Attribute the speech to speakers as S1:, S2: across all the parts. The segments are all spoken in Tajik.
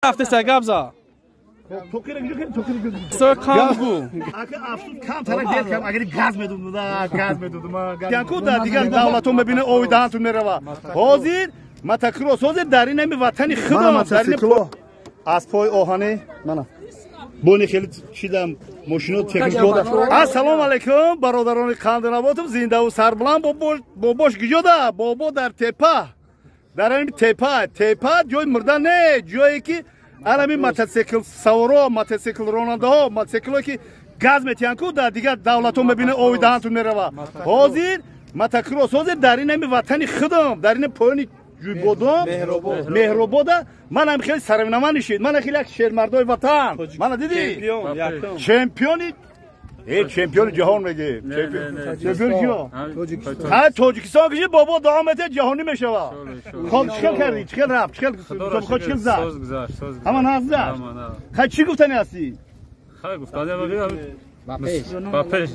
S1: Рафтеса гап за. Камгу.
S2: Агар газ медодум, газ медодум. Янку дар дигар давлатҳо мебинед, ови даҳантун мерава. Ҳозир мотокросс, ҳозир дар ин ҳами ватани худам, дар ин аспҳои оҳанӣ, мана. Бони хеле чидам мошино техникода. Ассалому алайкум, бародарони қандинаботов, зиндаву сарбуланд. Бобош гиҷода? Бобо дар тепа. Дар ҳами тепа, тепа ҷои мурда не, ҷое ки анами мотоцикл саворо, мотоцикл ронандаҳо, мотоциклҳое ки газ метиҳанд ку дар дигар давлатҳо мебинед, ови даҳантун мерава. Ҳозир мотокросс, ҳозир дар ин ҳами ватани худам, дар ин поёни ҷуйбодом, Меҳробода, манам хеле сарвинаман нишид. Мана хеле як шермардои ватан. Мана дидӣ? Чемпиони чемпиони ҷаҳон мегӣ. Чемпиони ҷаҳон. Ҳа, Тоҷикистон киши бобо дуо метиҳад, ҷаҳонӣ мешава. Хоб, чӣ хел кардӣ? Чӣ хел рафт? Чӣ хел мусобиқа чӣ хел зад? Ҳама нағз зад. Хай, чӣ гуфтанӣ ҳастӣ?
S3: Хай, гуфтанӣ ба пеш.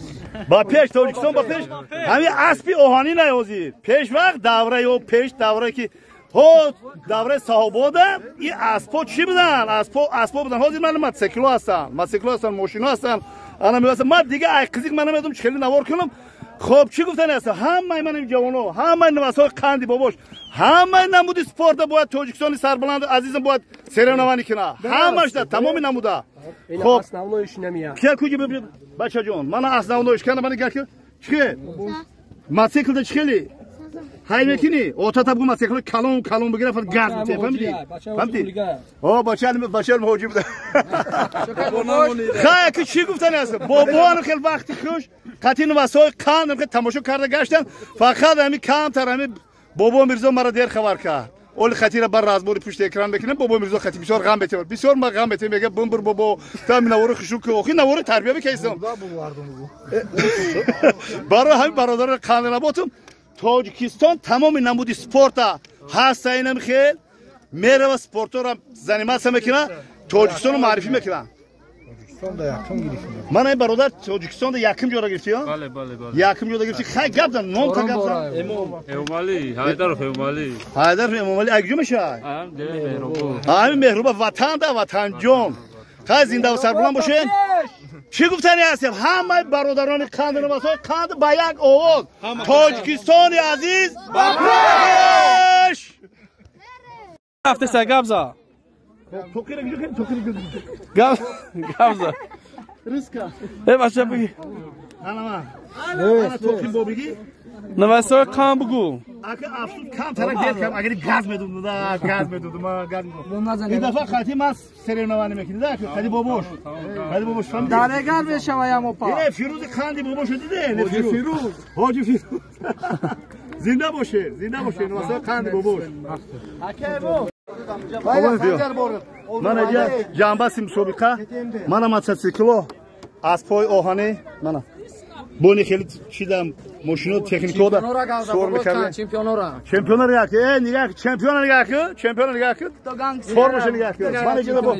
S2: Ба пеш, Тоҷикистон ба пеш. Ҳамин аспи оҳанӣ най ҳозир. Пеш вақт давра ё пеш давра ки ҳо давраи саҳобода ин аспҳо чӣ буданд? Аспҳо аспҳо буданд. Ҳозир ман мотоциклҳо ҳастанд, мотоциклҳо ҳастанд, мошинҳо ҳастанд. Ана меояд. Ман дига ай қизиқ ман намедонам чӣ хеле навор кунам. Хоб, чӣ гуфтани ҳастам? Ҳамаи ман ин ҷавоно, ҳамаи навасҳои қанди бобош, ҳамаи намуди спорта бояд Тоҷикистони сарбуланду азизам бояд соревнование кунад. Ҳамашда, тамоми намуда. Хоб, кия куҷи бачаҷон, мана основной ш кана мана гар чӣ? Мотоциклда чӣ хели? Ҳай мекунӣ? Ота табгу мотоцикл калон калон бигира, фақат газ бите, фаҳмидӣ? Фаҳмидӣ? О, бача, бача ҳоҷи буда. Хай, ки чӣ гуфтани ҳаст? Бобоан хел вақти хуш қатъи навасҳои қанд хел тамошо карда гаштан, фақат ҳами камтар ҳами бобо Мирзо мара дер хабар кард. Оли хатира бар разбори пушти экран мекунем. Бобо Мирзо хати бисёр ғам метемад, бисёр ма ғам метем, мега бумбур бобо, та навори хушу ку охи навори тарбия бикайсам. Барои ҳамин бародарони қандинаботум, Тоҷикистон тамоми намуди спорта ҳаста, инам хел мерава, спортора заниматься мекунад, Тоҷикистону муаррифӣ мекунад. Мана ин бародар Тоҷикистонда якум ҷода гирифтӣ?
S3: Бале, бале, бале.
S2: Якум ҷода гирифтӣ. Хай, гап зан, ном та гап зан.
S3: Эмомалӣ, Ҳайдаров Эмомалӣ.
S2: Ҳайдаров Эмомалӣ ай куҷо мешавад? Ҳамин Меҳрубод, ватанда, ватанҷон. Хай, зиндаву сарбуланд бошед. Чӣ гуфтани ҳастем? Ҳамаи бародарони қанди навасҳои қанд ба як овоз: Тоҷикистони азиз ба пеш!
S1: Рафтеса гап за. Гап гап за. Э, бача, биги. Навасҳои қанд бугу.
S2: Ака, афсӯс, камтарак дер кардам. Агар газ медодум, газ медодум, газ медодум. Ин дафъа хати ман соревнование мекунӣ, да, хати бобош. Хати бобош, фаҳмидӣ?
S4: Дарегар мешава ямопа.
S2: Ине Фирӯзи қанди бобошо диде? Фирӯз. Ҳоҷи Фирӯз. Зинда боше, зинда боше, навасҳои қанди бобош. Мана ҷа ҷанбаси мусобиқа, мана мотоцикло, аспҳои оҳанӣ, мана. Бони хеле чидам мошино техникода сор мекардем.
S4: Чемпионора.
S2: Чемпионора нигоҳ кун, э, нигоҳ кун, чемпиона нигоҳ кун, чемпиона нигоҳ кун. Формаша нигоҳ кун. Мана ҷа бо.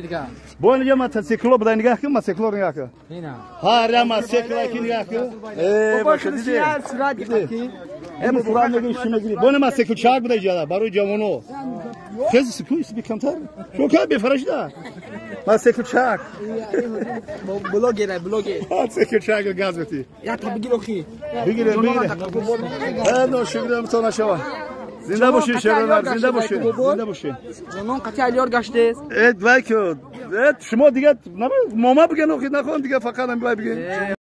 S2: Бо инҷа мотоцикло буда, нигоҳ кун, мотоцикло нигоҳ кун. Ҳар як мотоцикл ки нигоҳ кун. Э, бача, диди. Э, сурат мегири, чӣ мегири? Бони мотоцикл чак буда иҷада барои ҷавоно. Хез сикуй сиби камтар. Шока бефарашида. Мотоцикл чак.
S4: Блогер, блогер.
S2: Мотоцикл чак газ бити.
S4: Я та бигир охи.
S2: Бигире, бигире. Э, ношукрам то нашава. Зинда бошед, шеронар, зинда бошед, зинда бошед.
S4: Ҷонон қати алёр гаштез.
S2: Э, вай ки, э, шумо дига мома биген, охи нахон дига, фақат ҳам вай биген.